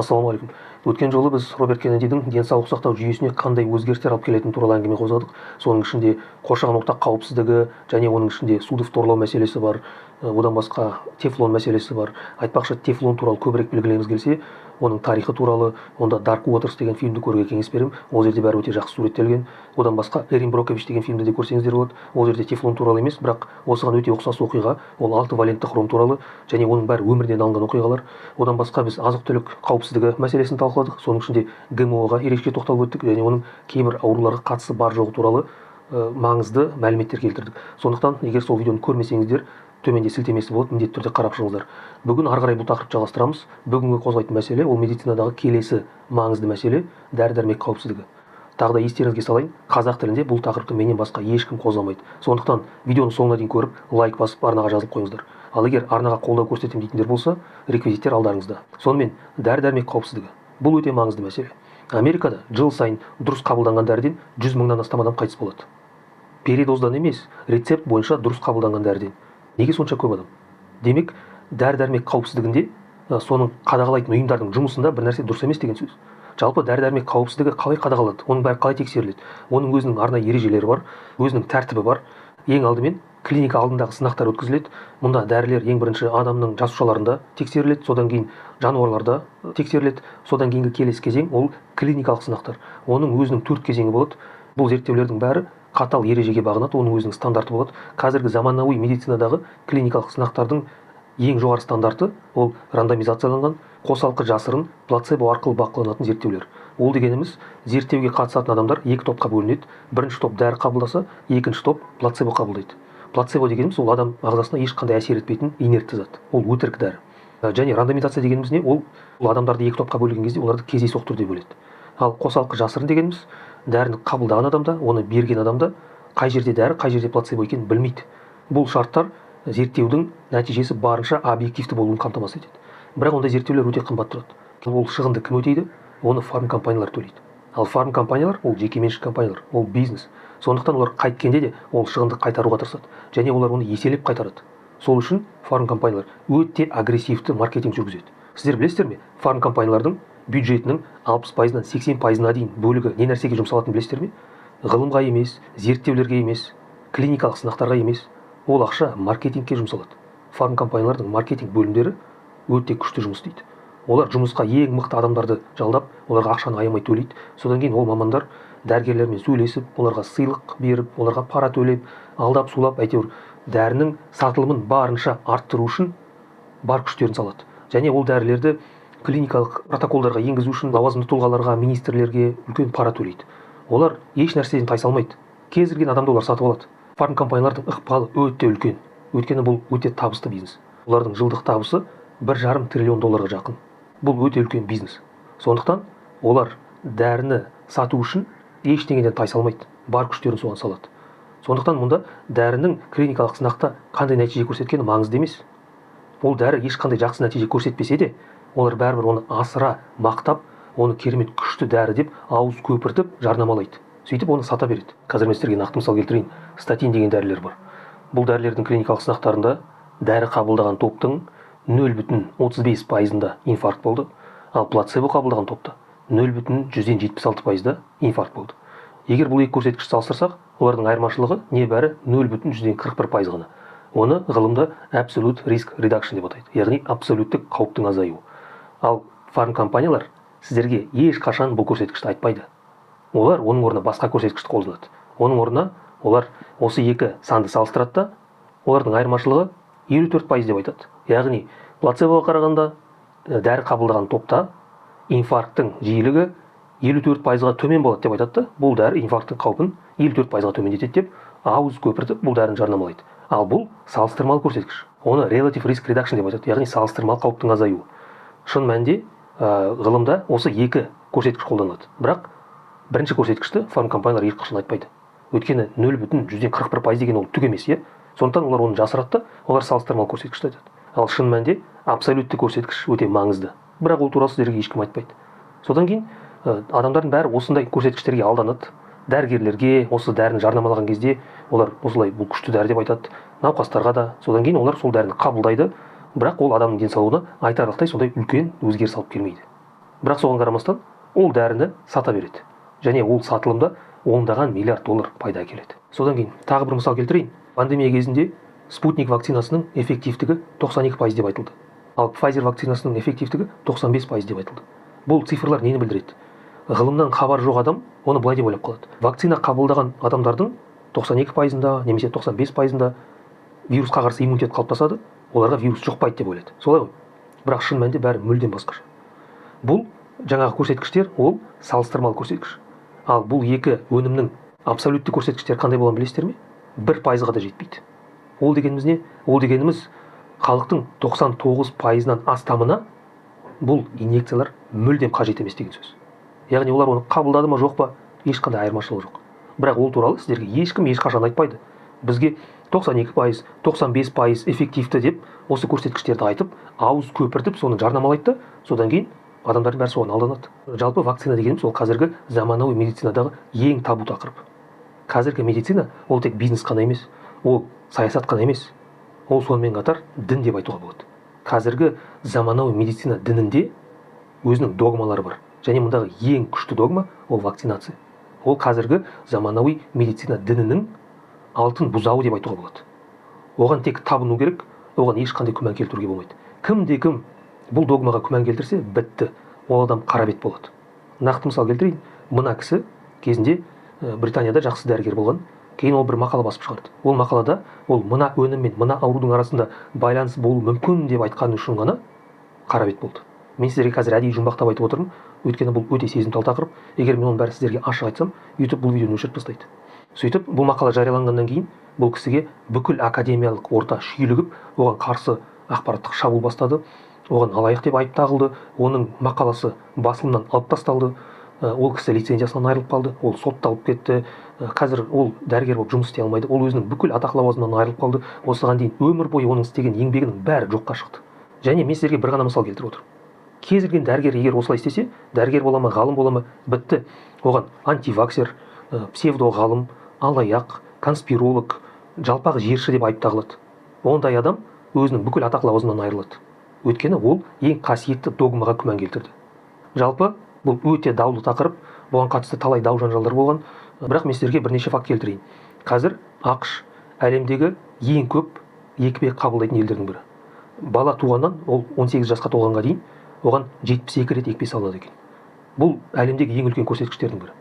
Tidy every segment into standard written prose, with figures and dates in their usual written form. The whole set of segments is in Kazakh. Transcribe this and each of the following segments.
Ассалаумағалейкум. Өткен жолы біз Роберт Кеннедидің денсаулық сақтау жүйесіне қандай өзгерістер алып келетіні туралы әңгіме қозғадық. Соның ішінде қоршаған орта қауіпсіздігі және оның ішінде суды фторлау мәселесі бар, одан басқа тефлон мәселесі бар. Айтпақшы, тефлон туралы көбірек білгілеріңіз келсе, оның тарихы туралы, онда Dark Waters деген фильмді көруге кеңес беремін. Ол жерде бәрі өте жақсы суреттелген. Одан басқа Эрин Брокович деген фильмді де көрсеңіздер болады. Ол жерде тефлон туралы емес, бірақ осыған өте ұқсас оқиға. Ол 6 валентті хром туралы және оның бәрі өмірден алынған оқиғалар. Одан басқа біз азық-түлік қауіпсіздігі мәселесін талқыладық. Соның ішінде ГМО-ға ерекше тоқталып өттік және оның кейбір ауруларға қатысы бар жоғы туралы маңызды мәліметтер келтірдік. Сондықтан егер сол видеоны көрмесеңіздер, төменде сілтемесі болады, міндетті түрде қарап шығыңыздар. Бүгін ары қарай бұл тақырыпты жалғастырамыз. Бүгінгі қозғайтын мәселе ол медицинадағы келесі маңызды мәселе дәрі-дәрмек қауіпсіздігі. Тағы да естеріңізге салайын, қазақ тілінде бұл тақырыпты менен басқа ешкім қозғамайды. Сондықтан видеоны соңына дейін көріп, лайк басып, арнаға жазылып қойыңыздар. Ал егер арнаға қолдау көрсетемін дейтіндер болса, реквизиттер алдарыңызда. Сонымен, дәрі-дәрмек қауіпсіздігі. Бұл өте маңызды мәселе. Америкада жыл сайын дұрыс қабылданған дәріден 100 мыңнан астам адам қайтыс болады. Передоздан емес, рецепт бойынша дұрыс қабылданған дәріден. Неге сонша көп адам? Демек, дәрі-дәрмек қауіпсіздігінде, соның қадағалайтын ұйымдардың жұмысында бір нәрсе дұрыс емес деген сөз. Жалпы дәрі-дәрмек қауіпсіздігі қалай қадағалады? Оның бәрі қалай тексеріледі? Оның өзінің арнайы ережелері бар, өзінің тәртібі бар. Ең алдымен клиника алдындағы сынақтар өткізіледі. Мұнда дәрілер ең бірінші адамның жасушаларында тексеріледі, содан кейін жануарларда тексеріледі. Содан кейінгі келесі кезең ол клиникалық сынақтар. Оның өзінің 4 кезеңі болады. Бұл зерттеулердің бәрі қатал ережеге бағынады, оның өзінің стандарты болады. Қазіргі заманауи медицинадағы клиникалық сынақтардың ең жоғары стандарты ол рандомизацияланған, қосалқы жасырын, плацебо арқылы бақыланатын зерттеулер. Ол дегеніміз, зерттеуге қатысатын адамдар екі топқа бөлінеді. Бірінші топ дәрі қабылдаса, екінші топ плацебо қабылдайды. Плацебо дегеніміз ол адам ағзасына ешқандай әсер етпейтін инертті зат. Ол өтірік дәрі. Және рандомизация дегеніміз не? Ол адамдарды екі топқа бөлген кезде оларды кездейсоқ түрде бөледі. Ал қосалқы жасырын дегеніміз, дәріні қабылдаған адамда, оны берген адамда қай жерде дәрі, қай жерде плацебо екенін білмейді. Бұл шарттар зерттеудің нәтижесі барынша объективті болуын қамтамасыз етеді. Бірақ ондай зерттеулер өте қымбат тұрады. Ол шығынды кім өтейді? Оны фармкомпаниялар төлейді. Ал фармкомпаниялар ол жекеменшік компаниялар, ол бизнес. Сондықтан олар қайткенде де ол шығынды қайтаруға тырысады. Және олар оны еселеп қайтарады. Сол үшін фармкомпаниялар өте агрессивті маркетинг жүргізеді. Сіздер білесіздер ме? Фармкомпаниялардың бюджетінің 60%-нан 80%-на дейін бөлігі не нәрсеге жұмсалатынын білесіздер ме? Ғылымға емес, зерттеулерге емес, клиникалық сынақтарға емес. Ол ақша маркетингке жұмсалады. Фармкомпаниялардың маркетинг бөлімдері өте күшті жұмыс істейді. Олар жұмысқа ең мықты адамдарды жалдап, оларға ақшаны аямай төлейді. Содан кейін ол мамандар дәрігерлермен сөйлесіп, оларға сыйлық беріп, оларға пара төлеп, алдап сулап, әйтеуір дәрінің сатылымын барынша арттыру үшін бар күштерін салады. Және ол дәрілерді клиникалық протоколдарға енгізу үшін лауазымды тұлғаларға, министрлерге үлкен пара төлейді. Олар еш нәрседен тайсалмайды. Кез келген адамды олар сатып алады. Фармкомпаниялардың ықпалы өте үлкен. Өйткені бұл өте табысты бизнес. Олардың жылдық табысы 1,5 триллион долларға жақын. Бұл өте үлкен бизнес. Сондықтан олар дәріні сату үшін ештеңеден тайсалмайды. Бар күштерін соған салады. Сондықтан мұнда дәрінің клиникалық сынақта қандай нәтиже көрсеткені маңызды емес. Ол дәрі ешқандай жақсы нәтиже көрсетпесе де, олар бәрібір оны асыра мақтап, оны керемет күшті дәрі деп ауыз көпіртіп жарнамалайды. Сөйтіп оны сата береді. Қазір мен сіздерге нақты мысал келтірейін. Статин деген дәрілер бар. Бұл дәрілердің клиникалық сынақтарында дәрі қабылдаған топтың 0,35%-ында инфаркт болды, ал плацебо қабылдаған топта 0,76%-да инфаркт болды. Егер бұл екі көрсеткішті салыстырсақ, олардың айырмашылығы небәрі 0,41% ғана. Оны ғылымда absolute risk reduction деп атайды, яғни абсолюттік қауіптің азаюы. Ал фармкомпаниялар сіздерге ешқашан бұл көрсеткішті айтпайды. Олар оның орнына басқа көрсеткішті қолданады. Оның орнына олар осы екі санды салыстырады да, олардың айырмашылығы 54% деп айтады. Яғни плацебоға қарағанда дәрі қабылдаған топта инфаркттың жиілігі 54%-ға төмен болады деп айтады да, бұл дәрі инфаркттың қаупін 54%-ға төмендетеді деп ауыз көпіртіп бұл дәріні жарнамалайды. Ал бұл салыстырмалы көрсеткіш. Оны relative risk reduction деп айтады, яғни салыстырмалы қауіптің азаюы. Шын мәнінде, ғылымда осы екі көрсеткіш қолданылады. Бірақ бірінші көрсеткішті фармкомпаниялар ешқашан айтпайды. Өйткені 0,41% деген ол түк емес, иә? Сондықтан олар оны жасырады да, олар салыстырмалы көрсеткішті айтады. Ал шын мәнінде абсолютті көрсеткіш өте маңызды. Бірақ ол туралы сіздерге ешкім айтпайды. Содан кейін адамдардың бәрі осындай көрсеткіштерге алданады. Дәрігерлерге осы дәріні жарнамалаған кезде олар осылай бұл күшті дәрі деп айтады, науқастарға да. Содан кейін олар сол дәріні қабылдайды, бірақ ол адамның денсаулығына айтарлықтай сондай үлкен өзгеріс алып келмейді. Бірақ соған қарамастан ол дәріні сата береді. Және ол сатылымда ондаған миллиард доллар пайда әкеледі. Содан кейін тағы бір мысал келтірейін. Пандемия кезінде Спутник вакцинасының эффективтігі 92% деп айтылды. Ал Pfizer вакцинасының эффективтігі 95% деп айтылды. Бұл цифрлар нені білдіреді? Ғылымнан хабар жоқ адам оны былай деп ойлап қалады. Вакцина қабылдаған адамдардың 92%-ында немесе 95%-ында вирусқа қарсы иммунитет қалыптасады, оларға вирус жұқпайды деп ойлайды. Солай ғой. Бірақ шын мәнінде бәрі мүлдем басқаша. Бұл жаңағы көрсеткіштер ол салыстырмалы көрсеткіш. Ал бұл екі өнімнің абсолютті көрсеткіштері қандай болғанын білесіздер ме? 1%-ға да жетпейді. Ол дегеніміз не? Ол дегеніміз халықтың 99%-нан астамына бұл инъекциялар мүлдем қажет емес деген сөз. Яғни олар оны қабылдады ма жоқ па, ешқандай айырмашылығы жоқ. Бірақ ол туралы сіздерге ешкім ешқашан айтпайды. Бізге 92%, 95% эффективті деп осы көрсеткіштерді айтып, ауыз көпіртіп соны жарнамалайды да, содан кейін адамдардың бәрі соған алданады. Жалпы вакцина дегеніміз ол қазіргі заманауи медицинадағы ең табу тақырып. Қазіргі медицина ол тек бизнес қана емес, ол саясат қана емес, ол сонымен қатар дін деп айтуға болады. Қазіргі заманауи медицина дінінде өзінің догмалары бар. Және мұндағы ең күшті догма ол вакцинация. Ол қазіргі заманауи медицина дінінің алтын бұзауы деп айтуға болады. Оған тек табыну керек, оған ешқандай күмән келтіруге болмайды. Кімде кім бұл догмаға күмән келтірсе, бітті. Ол адам қара бет болады. Нақты мысал келтірейін. Мына кісі кезінде Британияда жақсы дәрігер болған. Кейін ол бір мақала басып шығарды. Ол мақалада ол мына өнім мен мына аурудың арасында байланыс болуы мүмкін деп айтқаны үшін ғана қара бет болды. Мен сіздерге қазір әдейі жұмбақтап айтып отырмын, өйткені бұл өте сезімтал тақырып. Егер мен оның бәрін сіздерге ашық айтсам, YouTube бұл видеоны өшіріп тастайды. Сөйтіп, бұл мақала жарияланғаннан кейін бұл кісіге бүкіл академиялық орта шүйлігіп, оған қарсы ақпараттық шабуыл бастады. Оған алаяқ деп айып тағылды, оның мақаласы басылымнан алып тасталды. Ол кісі лицензиясынан айырылып қалды, ол сотталып кетті. Қазір ол дәрігер болып жұмыс істей алмайды, ол өзінің бүкіл атақ лауазымынан айырылып қалды. Осыған дейін өмір бойы оның істеген еңбегінің бәрі жоққа шықты. Және мен сіздерге бір ғана мысал келтіріп отырмын. Кез келген дәрігер егер осылай істесе, дәрігер бола ма, ғалым бола ма, бітті. Оған антиваксер, псевдо ғалым, алаяқ, конспиролог, жалпақ жерші деп айып тағылады. Ондай адам өзінің бүкіл атақ лауазымынан айырылады. Өйткені ол ең қасиетті догмаға күмән келтірді. Жалпы бұл өте даулы тақырып, бұған қатысты талай дау жанжалдар болған. Бірақ мен сіздерге бірнеше факт келтірейін. Қазір ақш әлемдегі ең көп екпе қабылдайтын елдердің бірі. Бала туғаннан ол 18 жасқа толғанға дейін оған 72 рет екпе салынады екен. Бұл әлемдегі ең үлкен көрсеткіштердің бірі.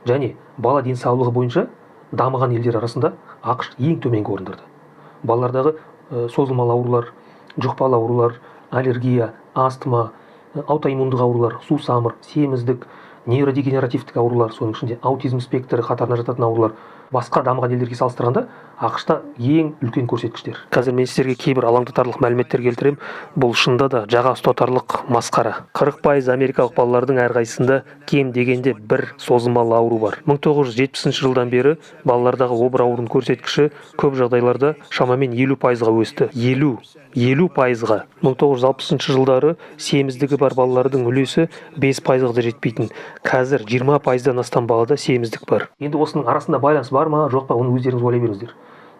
Және бала денсаулығы бойынша дамыған елдер арасында ақш ең төменгі орындарда. Балалардағы созылмалы аурулар, жұқпалы аурулар, аллергия, астма, аутоиммундық аурулар, сусамыр, семіздік, нейродегенеративтік аурулар, соның ішінде аутизм спектрі қатарына жататын аурулар, басқа дамыған елдерге салыстырғанда ақш-та ең үлкен көрсеткіштер. Қазір мен сіздерге кейбір алаңдатарлық мәліметтер келтіремін. Бұл шында да жаға ұстатарлық масқара. 40% америкалық балалардың әрқайсысында кем дегенде бір созылмалы ауру бар. 1970 жылдан бері балалардағы обыр ауруының көрсеткіші көп жағдайларда шамамен 50%-ға өсті. 50%-ға. 1960 жылдары семіздігі бар балалардың үлесі 5%-ға да жетпейтін. Қазір 20%-дан астам балада семіздік бар. Енді осының арасында байланыс бар ма, жоқ па, оны өздеріңіз ойлай беріңіздер.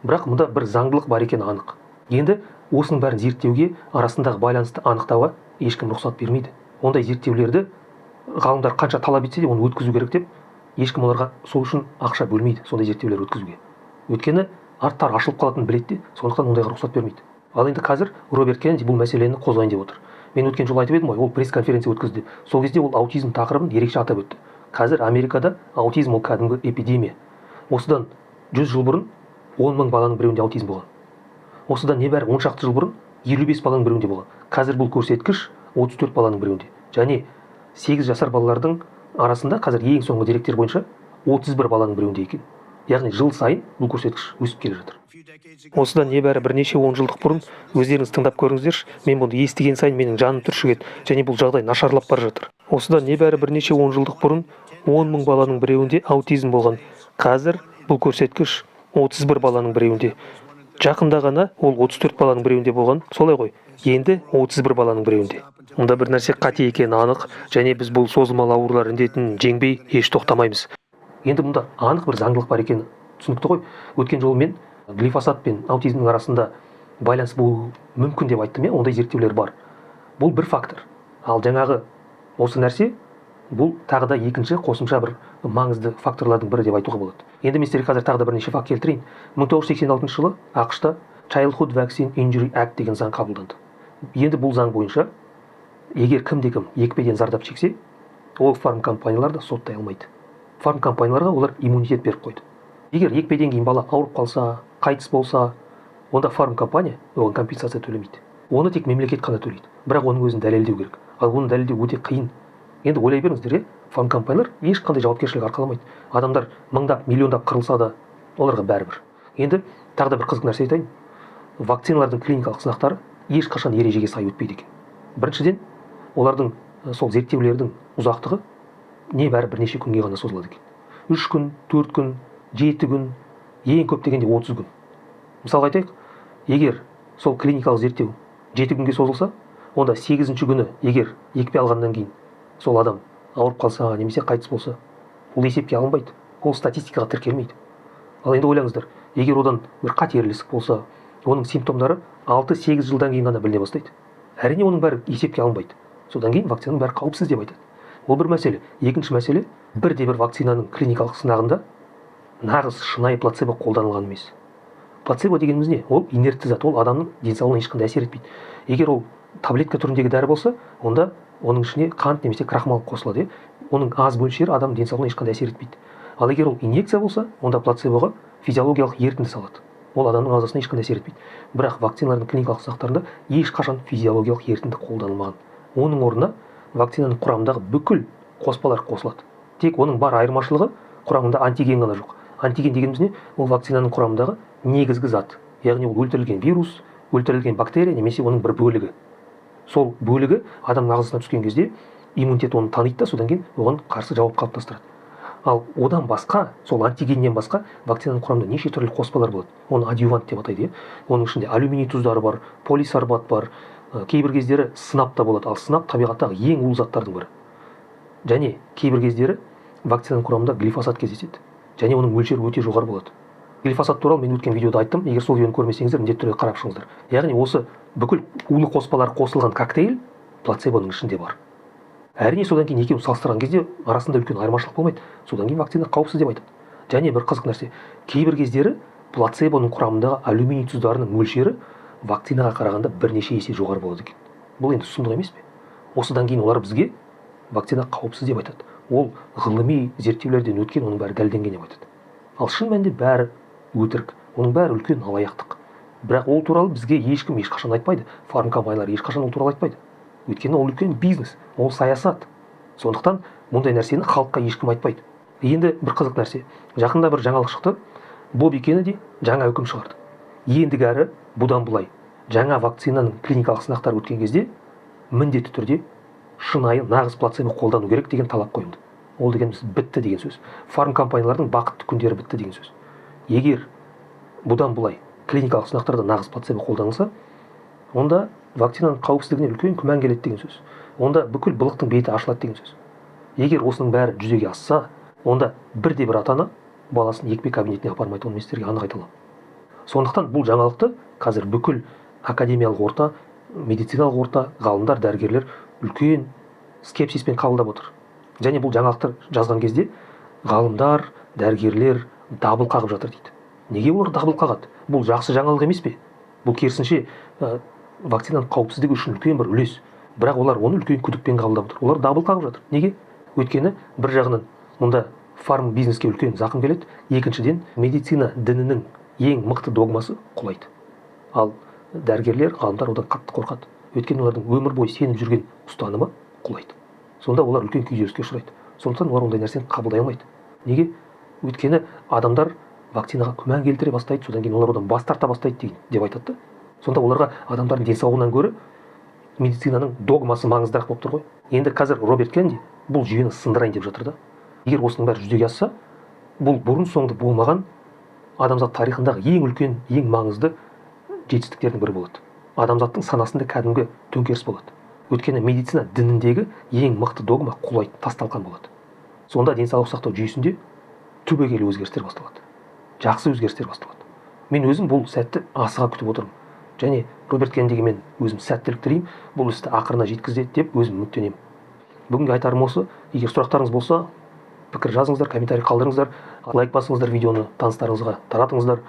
Бірақ мұнда бір заңдылық бар екені анық. Енді осының бәрін зерттеуге, арасындағы байланысты анықтауға ешкім рұқсат бермейді. Ондай зерттеулерді ғалымдар қанша талап етсе де оны өткізу керек деп ешкім оларға сол үшін ақша бөлмейді, сондай зерттеулер өткізуге. Өйткені арттары ашылып қалатынын біледі де, сондықтан ондайға рұқсат бермейді. Ал енді қазір Роберт Кеннеди бұл мәселені қозғайын деп отыр. Мен өткен жолы айтып едім ғой, ол пресс-конференция өткізді. Сол кезде ол аутизм тақырыбын ерекше атап өтті. Қазір Америкада аутизм ол кәдімгі эпидемия. Осыдан 100 жыл бұрын 10 мың баланың біреуінде аутизм болған. Осыдан небәрі 10 шақты жыл бұрын 55 баланың біреуінде болған. Қазір бұл көрсеткіш 34 баланың біреуінде. Және 8 жасар балалардың арасында қазір ең соңғы деректер бойынша 31 баланың біреуінде екен. Яғни жыл сайын бұл көрсеткіш өсіп келе жатыр. Осыдан небәрі бірнеше 10 жылдық бұрын өздеріңіз тыңдап көріңіздерші, мен бұны естіген сайын менің жаным түршігеді және бұл жағдай нашарлап бара жатыр. Осыдан небәрі бірнеше 10 жылдық бұрын 10 мың баланың біреуінде аутизм болған. Қазір бұл көрсеткіш 31 баланың біреуінде. Жақында ғана ол 34 баланың біреуінде болған, солай ғой. Енді 31 баланың біреуінде. Мұнда бір нәрсе қате екені анық, және біз бұл созылмалы аурулар індетін жеңбей еш тоқтамаймыз. Енді мұнда анық бір заңдылық бар екені түсінікті ғой. Өткен жолы мен глифосат пен аутизмнің арасында байланыс болуы мүмкін деп айттым, ондай зерттеулер бар. Бұл бір фактор. Ал жаңағы Осы нәрсе бұл тағы да екінші қосымша бір маңызды факторлардың бірі деп айтуға болады. Енді мен сіздерге қазір тағы да бірнеше факт келтірейін. 1986 жылы АҚШ-та Childhood Vaccine Injury Act деген заң қабылданды. Енді бұл заң бойынша егер кімде-кім екпеден зардап шексе, ол фармкомпанияларды соттай алмайды. Фармкомпанияларға олар иммунитет беріп қойды. Егер екпеден кейін бала ауырып қалса, қайтыс болса, онда фармкомпания оған компенсация төлемейді. Оны тек мемлекет қана төлейді. Бірақ оның өзін дәлелдеу керек. Ал оны дәлелдеу өте қиын. Енді ойлай беріңіздер, фармкомпаниялар ешқандай жауапкершілік арқаламайды. Адамдар мыңдап, миллиондап қырылса да, оларға бәрібір. Енді тағы да бір қызық нәрсе айтайын. Вакциналардың клиникалық сынақтары ешқашан ережеге сай өтпейді екен. Біріншіден, олардың сол зерттеулердің ұзақтығы небәрі бірнеше күнге ғана созылады екен. 3 күн, 4 күн, 7 күн, ең көп дегенде 30 күн. Мысалға айтайық, егер сол клиникалық зерттеу 7 күнге созылса, онда 8-ші күні егер екпе алғаннан кейін сол адам ауырып қалса немесе қайтыс болса, ол есепке алынбайды, ол статистикаға тіркелмейді. Ал енді ойлаңыздар, егер одан бір қатерлі ісік болса, оның симптомдары 6-8 жылдан кейін ғана біліне бастайды. Әрине оның бәрі есепке алынбайды. Содан кейін вакцинаның бәрі қауіпсіз деп айтады. Ол бір мәселе. Екінші мәселе, бірде-бір вакцинаның клиникалық сынағында нағыз шынайы плацебо қолданылған емес. Плацебо дегеніміз не? Ол инертті зат, ол адамның денсаулығына ешқандай әсер етпейді. Егер ол таблетка түріндегі дәрі болса, онда оның ішіне қант немесе крахмал қосылады. Оның аз мөлшері адамның денсаулығына ешқандай әсер етпейді. Ал егер ол инъекция болса, онда плацебоға физиологиялық ерітінді салады. Ол адамның ағзасына ешқандай әсер етпейді. Бірақ вакциналардың клиникалық сынақтарында ешқашан физиологиялық ерітінді қолданылмаған. Оның орнына вакцинаның құрамындағы бүкіл қоспалар қосылады. Тек оның бар айырмашылығы құрамында антиген ғана жоқ. Антиген дегеніміз не? Ол вакцинаның құрамындағы негізгі зат. Яғни ол өлтірілген вирус, өлтірілген бактерия немесе оның бір бөлігі. Сол бөлігі адамның ағзасына түскен кезде иммунитет оны таниды да, содан кейін оған қарсы жауап қалыптастырады. Ал одан басқа, сол антигеннен басқа вакцинаның құрамында неше түрлі қоспалар болады. Оны адъювант деп атайды. Оның ішінде алюминий тұздары бар, полисорбат бар, кейбір кездері сынап та болады. Ал сынап табиғаттағы ең улы заттардың бірі. Және кейбір кездері вакцинаның құрамында глифосат кездеседі. Және оның мөлшері өте жоғары болады. Глифосат туралы мен өткен видеода айттым. Егер сол видеоны көрмесеңіздер, міндетті түрде қарап шығыңыздар. Яғни осы бүкіл улы қоспалар қосылған коктейль плацебоның ішінде бар. Әрине содан кейін екеуін салыстырған кезде арасында үлкен айырмашылық болмайды. Содан кейін вакцина қауіпсіз деп айтады. Және бір қызық нәрсе, кейбір кездері плацебоның құрамындағы алюминий тұздарының мөлшері вакцинаға қарағанда бірнеше есе жоғары болады екен. Бұл енді сұмдық емес пе? Осыдан кейін олар бізге вакцина қауіпсіз деп айтады. Ол ғылыми зерттеулерден өткен, оның бәрі дәлелденген деп айтады. Ал шын мәнінде бәрі өтірік, оның бәрі үлкен алаяқтық. Бірақ ол туралы бізге ешкім ешқашан айтпайды. Фармкомпаниялар ешқашан ол туралы айтпайды. Өйткені ол үлкен бизнес, ол саясат. Сондықтан мұндай нәрсені халыққа ешкім айтпайды. Енді бір қызық нәрсе. Жақында бір жаңалық шықты. Бобби Кеннеди жаңа үкім шығарды. Ендігәрі бұдан былай жаңа вакцинаның клиникалық сынақтары өткен кезде міндетті түрде шынайы нағыз плацебо қолдану керек деген талап қойылды. Ол дегеніміз бітті деген сөз. Фармкомпаниялардың бақытты күндері бітті деген сөз. Егер бұдан былай клиникалық сынақтарда нағыз плацебо қолданылса, онда вакцинаның қауіпсіздігіне үлкен күмән келеді деген сөз. Онда бүкіл былықтың беті ашылады деген сөз. Егер осының бәрі жүзеге асса, онда бірде-бір ата-ана баласын екпе кабинетіне апармайды, оны мен сіздерге анық айта аламын. Сондықтан бұл жаңалықты қазір бүкіл академиялық орта, медициналық орта, ғалымдар, дәрігерлер үлкен скепсиспен қабылдап отыр. Және бұл жаңалықты жазған кезде ғалымдар, дәрігерлер дабыл қағып жатыр дейді. Неге олар дабыл қағады? Бұл жақсы жаңалық емес пе? Бұл керісінше вакцинаның қауіпсіздігі үшін үлкен бір үлес. Бірақ олар оны үлкен күдікпен қабылдап отыр. Олар дабыл қағып жатыр. Неге? Өйткені бір жағынан мұнда фарм бизнеске үлкен зақым келеді, екіншіден медицина дінінің ең мықты догмасы құлайды. Ал дәрігерлер, ғалымдар одан қатты қорқады. Өйткені олардың өмір бойы сеніп жүрген ұстанымы құлайды. Сонда олар үлкен күйзеліске ұшырайды. Сондықтан олар ондай нәрсені қабылдай алмайды. Неге? Өйткені адамдар вакцинаға күмән келтіре бастайды, содан кейін олар одан бас тарта бастайды деп айтады да. Сонда оларға адамдардың денсаулығынан гөрі медицинаның догмасы маңыздырақ болып тұр ғой. Енді қазір Роберт Кеннеди бұл жүйені сындырайын деп жатыр да. Егер осының бәрі жүзеге асса, бұл бұрын соңды болмаған адамзат тарихындағы ең үлкен, ең маңызды жетістіктердің бірі болады. Адамзаттың санасында кәдімгі төңкеріс болады. Өйткені медицина дініндегі ең мықты догма құлайды, тас талқан болады. Сонда денсаулық сақтау жүйесінде түбегейлі өзгерістер басталады. Жақсы өзгерістер басталады. Мен өзім бұл сәтті асыға күтіп отырмын. Және Роберт Кеннедиге мен өзім сәттілік тілеймін, бұл істі ақырына жеткізеді деп өзім үміттенемін. Бүгінгі айтарым осы. Егер сұрақтарыңыз болса, пікір жазыңыздар, комментарий қалдырыңыздар, лайк басыңыздар, видеоны таныстарыңызға таратыңыздар.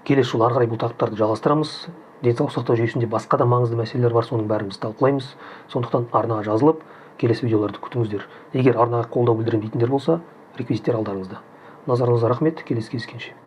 Келесі жолы ары қарай бұл тақырыптарды жалғастырамыз. Денсаулық сақтау жүйесінде басқа да маңызды мәселелер бар, соның бәрін біз талқылаймыз. Сондықтан арнаға жазылып, келесі видеоларды күтіңіздер. Егер арнаға қолдау білдіремін дейтіндер болса, реквизиттер алдарыңызда. Назарыңызға рахмет, келесі кездескенше.